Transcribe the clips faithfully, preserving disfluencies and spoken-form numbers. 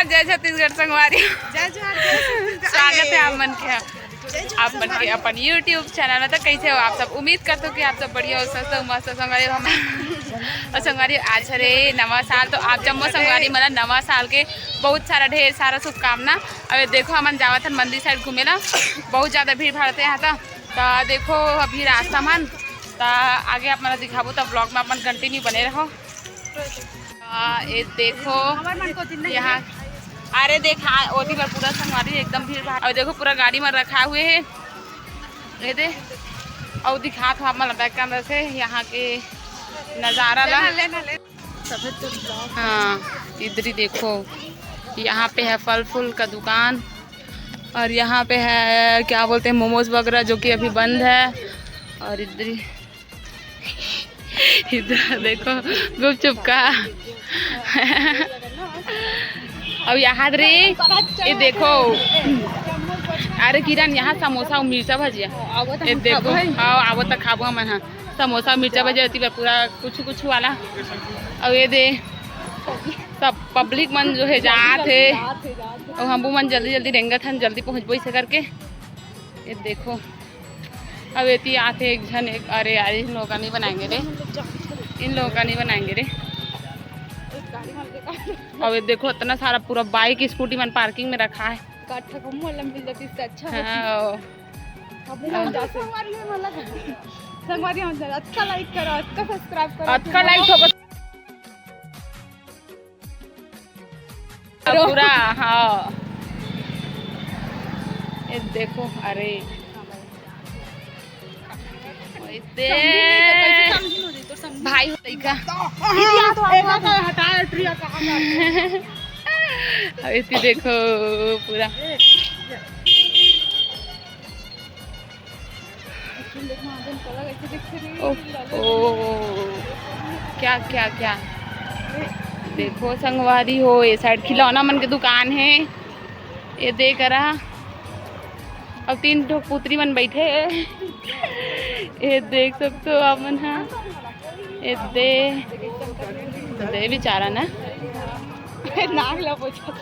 जय छत्तीसगढ़ संगवारी। जय जोहार, जय छत्तीसगढ़। स्वागत है आप मन के, आप मन के अपन YouTube चैनल में। तो कैसे हो आप सब? उम्मीद करते हो कि आप सब बढ़िया हो, स्वस्थ हो, मस्त हो संगवारी। हम और संगवारी, आज हरे नवा साल, तो आप जम्मो संगवारी मन ला नवा साल के बहुत सारा, ढेर सारा शुभकामना। अब ये देखो, हमन जावत हन मंदिर साइड घूमे ला, बहुत ज्यादा भीड़ भाड़ रहथे यहाँ। तो, तो देखो अभी रास्ता मन, तो आगे आप मन ला दिखाबो, तो ब्लॉग में अपन कंटिन्यू बने रहो। आ, ये देखो, हमर मन कोती नहीं यहाँ है। अरे देख, हाँ, ओती बर पूरा संगवारी एकदम भीड़ भाड़। और देखो, पूरा गाड़ी में रखा हुए है, ये दे। और दिखात हूँ आप मन ला बैक कैमरा से यहाँ के नज़ारा ला। लेना, लेना, लेना। हाँ, इधर ही देखो, यहाँ पे है फल फूल का दुकान, और यहाँ पे है, क्या बोलते हैं, मोमोज वगैरह, जो कि अभी बंद है। और इधर ही इधर देखो, गुपचुप का। अब यहाँ रे, ये देखो, अरे किरण, यहाँ समोसा और मिर्चा भजिया, ये देखो। हाँ, आवो तो खाबो हमन, हाँ, समोसा और मिर्चा भजिया, एती बर पूरा कुछ कुछ वाला। और ये दे, सब पब्लिक मन जो है जात है, और हमू मन जल्दी जल्दी रेंगत हन, जल्दी पहुँचबो इसे करके। ये देखो, अब एती आथे एक झन, एक, अरे यार, इन लोगों का नहीं बनाएंगे रे, इन लोगों का नहीं बनाएंगे रे। अब ये देखो, इतना सारा पूरा बाइक स्कूटी मन पार्किंग में रखा है। काठा कम वाला मिल जाती, इससे अच्छा होता। हाँ। अब हम जा सकते हैं। संगवारी हम जा, अतका लाइक करो, अतका सब्सक्राइब करो, अतका लाइक ठोको। पूरा, हाँ। ये देखो, अरे। ओए दे। भाई हो लइका। अब इसी देखो पूरा। ओह, ओह, क्या, क्या, क्या? देखो संगवारी हो, ये साइड खिलौना मन के दुकान है। ये दे करा, अब तीन ठो पुतरी मन बैठे हे। ये देख सकते हो आप मन हा, ये दे, दे बेचारा ना। नाक ला पोछा।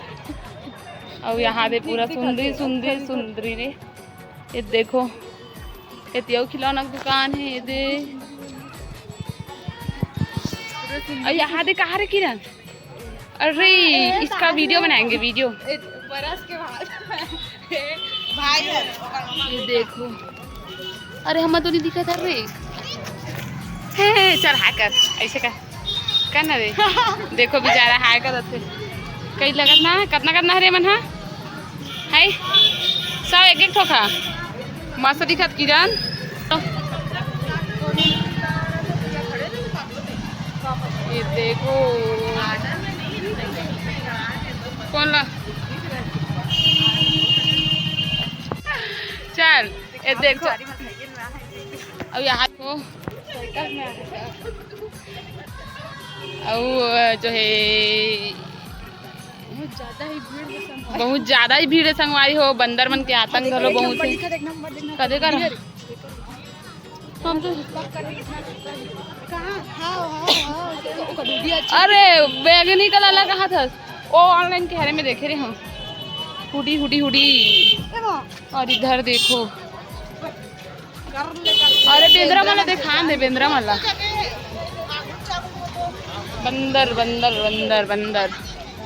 और यहाँ दे पूरा सुंदरी, सुंदरी, सुंदरी रे। ये देखो, ये तियो खिलौना के दुकान है, ये दे। और यहाँ दे कहाँ रे किरण? अरे, इसका वीडियो बनाएंगे, वीडियो। बरस के बाद। भाई है। ये देखो। अरे, हम तो नहीं दिखा था रे। हे, हे, चल, हाय कर, ऐसे कर। कर ना रे। देखो बेचारा हाय करत हे। कई लगत ना, कतना, कतना हरे मन हा? है? सब एक एक ठो खा। मस्त दिखत किरण। ये देखो। कौन ला? चल, ये देखो। अब यहाँ को। अउ जो है, बहुत ज्यादा ही भीड़ है संगवारी हो। बंदर मन के आतंक घलो बहुत है। कदे कर हम तो अरे, बैगनी कलर लगा हाथ है। ओ, ऑनलाइन के हरे में देखे रहे हम। Hoodie, hoodie, hoodie. और इधर देखो। अरे, बेंदरा वाला देखा दे, बेंदरा वाला। बंदर, बंदर, बंदर, बंदर।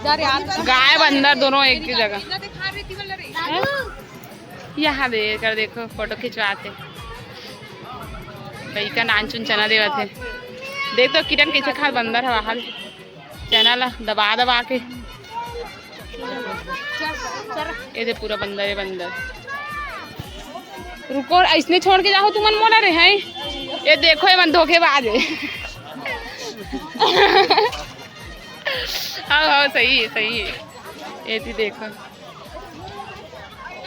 गाय, बंदर दोनों एक ही जगह। हैं? यहाँ दे कर देखो, फोटो खिंचवाते। भाई का नान चुन चना देवत है। देख तो किरण कैसे खा बंदर हवा हाल। चना ला दबा दबा के। ये दे पूरा बंदर है, बंदर। रुको, ऐसने छोड़ के जाओ तुमन मोला रे, हैं? ये देखो, ये मन धोखेबाज है। हाँ, हाँ, सही है, सही है। ये थी देखो।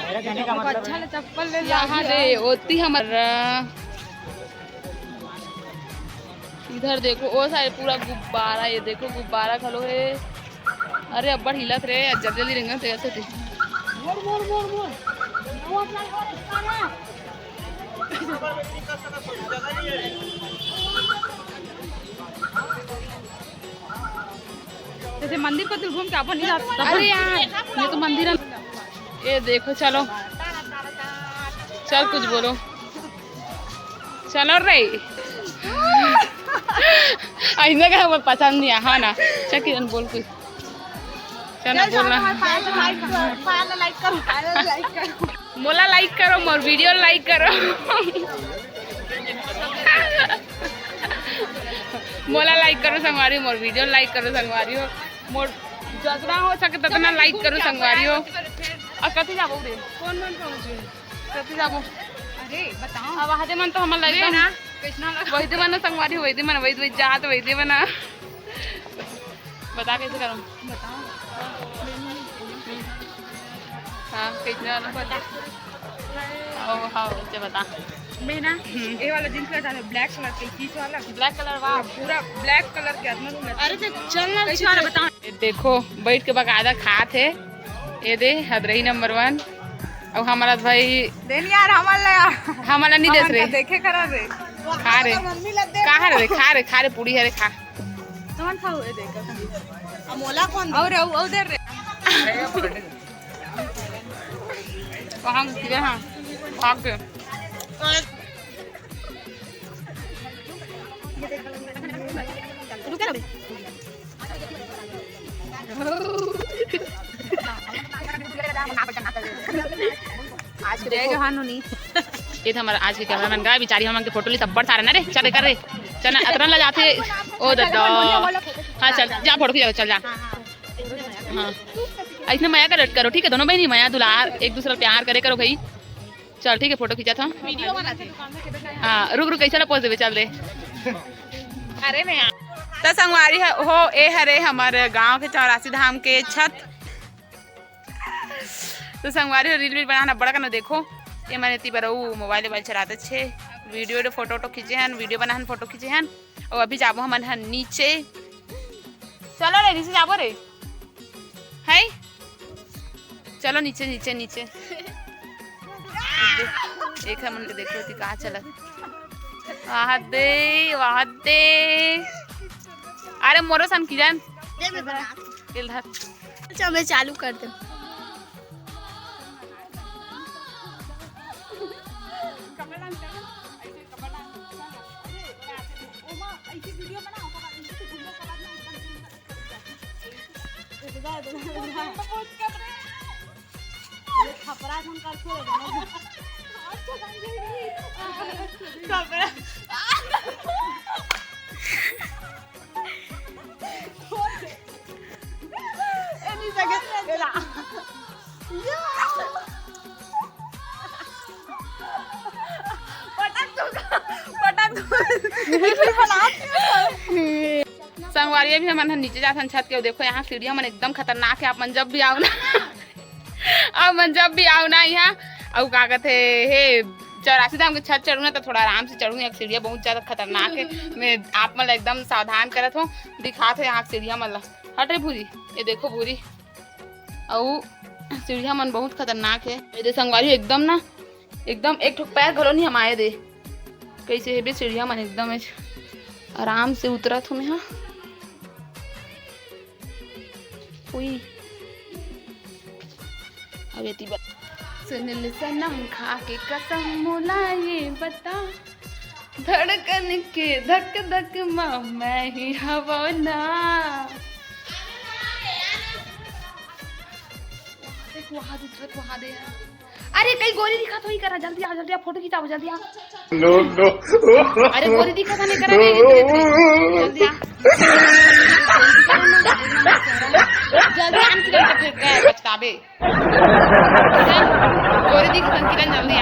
अच्छा ले चप्पल ले ला। यहाँ दे, ओती हमर इधर देखो, ओ साइड पूरा गुब्बारा, ये देखो गुब्बारा घलो हे। अरे अब्बड़ हिलत रे, जल्दी जल्दी रेंगत हे, ऐसे थे। मोर, मोर, मोर, मोर। जैसे मंदिर को तू घूम के अपन नहीं जाता। अरे यार, ये तो मंदिर है। ये देखो, चलो, चल कुछ बोलो, चलो रे। ऐसा का हमर पसंद नहीं है, हाँ ना? चल किरण, बोल कुछ। चल ना, बोल ना। मोला लाइक करो, मोर वीडियो लाइक करो। मोला लाइक करो संगवारी, मोर वीडियो लाइक करो संगवारी हो। मोर जतना हो सके ततना लाइक करो संगवारी हो। और कथी जाबो रे? कौन मन पहुंचे? कथी जाबो? अरे बताओ। अब आदे मन तो हमर लाइक ना। कैसना लगा? वही दे मन संगवारी, वही दे मन, वही दे जात, वही दे मन। बता कैसे करूँ? बताओ। हाँ, कैसे वाला? बता। ओ, हाँ, अच्छा बता। मैं ना, हम्म। ये वाला जींस का चाहे, ब्लैक कलर के, पीस वाला। ब्लैक कलर, वाह। पूरा ब्लैक कलर के, अतना सुंदर। अरे, तो चल ना, कैसे वाला बताओ। ये देखो, बैठ के बकायदा खात हे। ये दे, हदरही नंबर वन। अब हमारा भाई देन यार, हमारा ला। हमारा नहीं देस हमन रे। का देखे करा रे। खा रे। मम्मी ला दे। कहाँ रे? खा रे, खा रे, पूरी हरे खा। कौन था वो? ये देख। अब मोला कौन? और, और, और दे रे। वहाँ गिरे हैं, भाग गए। रुके ना बे। आज के जय देखो। जवान होनी। ये तो हमारा आज के कैमरामैन का बिचारी हमन के फोटो ली तब्बड़ सारा ना रे, चल कर रे, चल ना, अतरन ला जाते। ओ दद्दा। हाँ, चल, जा फोटो खींचा, चल जा। हाँ। ऐसने मया कर करो, ठीक है? दोनों बहनी मया दुलार, एक दूसरा प्यार करे करो भाई। चल, ठीक है, फोटो खींचा था। वीडियो बनाते। हाँ, रुक, रुक, कैसे ना पोज देवे, चल दे। अरे मैं तो संगवारी है, हो, ए हरे हमारे गांव के चौरासी धाम के छत। तो संगवारी हो, रील वील बनाना बड़ा करना, देखो, ये मैंने ती बरऊ मोबाइल वोबाइल चलाते छे, वीडियो वीडियो, फोटो वोटो खींचे हन, वीडियो बना हन, फोटो खींचे हन। और अभी जाबो हमन हन नीचे। चलो रे, नीचे जाबो रे। है, चलो नीचे, नीचे, नीचे। एक हमन के देखो ती कहाँ चलत। वाह दे, वाह दे। अरे मोरो सन किरण। दे मैं बना। तेल धर। अच्छा, मैं चालू कर दे। खपरा मन करके ले जाना। खपरा। ए, नहीं सके। एला। पटक दूंगा, पटक दूंगा। संगवारी, अभी हमन ह नीचे जाथन छत के। देखो, यहाँ सीढ़िया मन एकदम खतरनाक है। आप मन जब भी आओ ना, आप मन जब भी आओ ना यहाँ, अउ का कहते, हे, चौरासी धाम के छत चढ़ू ना, तो थोड़ा आराम से चढ़ू। यहाँ सीढ़िया बहुत ज्यादा खतरनाक है। मैं आप मन ला एकदम सावधान करत हूँ, दिखात हूँ यहाँ सीढ़िया मन ला। हट रे भूरी, ये देखो भूरी, अउ सीढ़िया मन बहुत खतरनाक है। ये दे संगवारी, एकदम ना, एकदम एक ठोक पैर घलो नहीं हमाए दे। कैसे हेबे सीढ़िया मन एकदम है। आराम से उतरत हूँ मैं, हाँ। उई। अब एती बा-, सुन ले सनम खा के कसम मोला ये बता, धड़कन के धक धक मा मैं ही हवो ना। देख, वहाँ दे, तुरंत वहाँ दे। अरे, कहीं गोरी दिखत होही करा, जल्दी आ, जल्दी आ, फोटो खिंचाओ, जल्दी आ। No, no। अरे, गोरी दिखत नहीं करा रे, इधर, इधर, जल्दी आ। जल्दी आ, नहीं तो फिर गए, पछताबे। गोरी दिखत नहीं, किरण, जल्दी आ।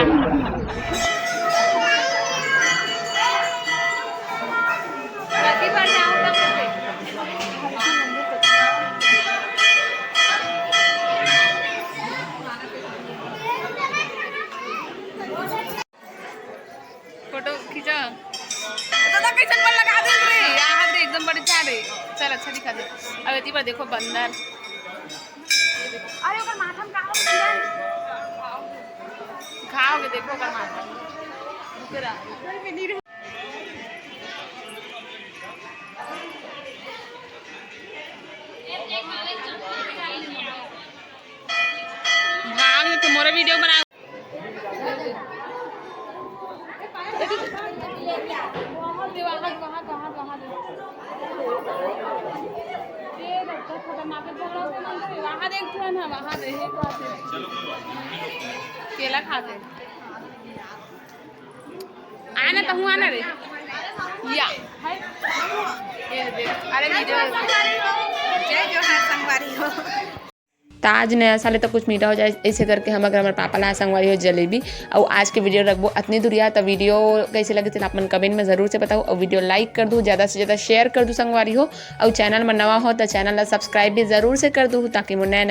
फोटो खींचा। दादा, कैसन मन लगा दे रे? यहाँ रे, एकदम बड़े जा रे। चल, अच्छा दिखा दे। अब एती पर देखो, बंदर। अरे, ओकर माथा में का हो गया? घाव के देखो, ओकर माथा में। रुक रहा। वीडियो बना। वहाँ दे, वहाँ दे, वहाँ दे, वहाँ दे। ये देखो, खतरनाक है, झगड़ा होते मन से। वहाँ देख, तुरंत है, वहाँ दे, ये तो आते हैं। केला खाते हैं। आना तो हुआ ना रे। या, है। ये देख, अरे वीडियो। जय जोहार संगवारी हो। त आज नया साल हे त कुछ मीठा हो जाए, ऐसे करके हम अगर हमारे पापा ला संगवारी हो जलेबी। और आज के वीडियो रखबो अतनी दुरिया। त वीडियो कैसे लगे तेला आप मन कमेंट में जरूर से बताओ, और वीडियो लाइक कर दू, ज्यादा से ज्यादा शेयर कर दू संगवारी हो। और चैनल में नवा हो त चैनल ला सब्सक्राइब भी जरूर से कर दू, ताकि मोर नया नया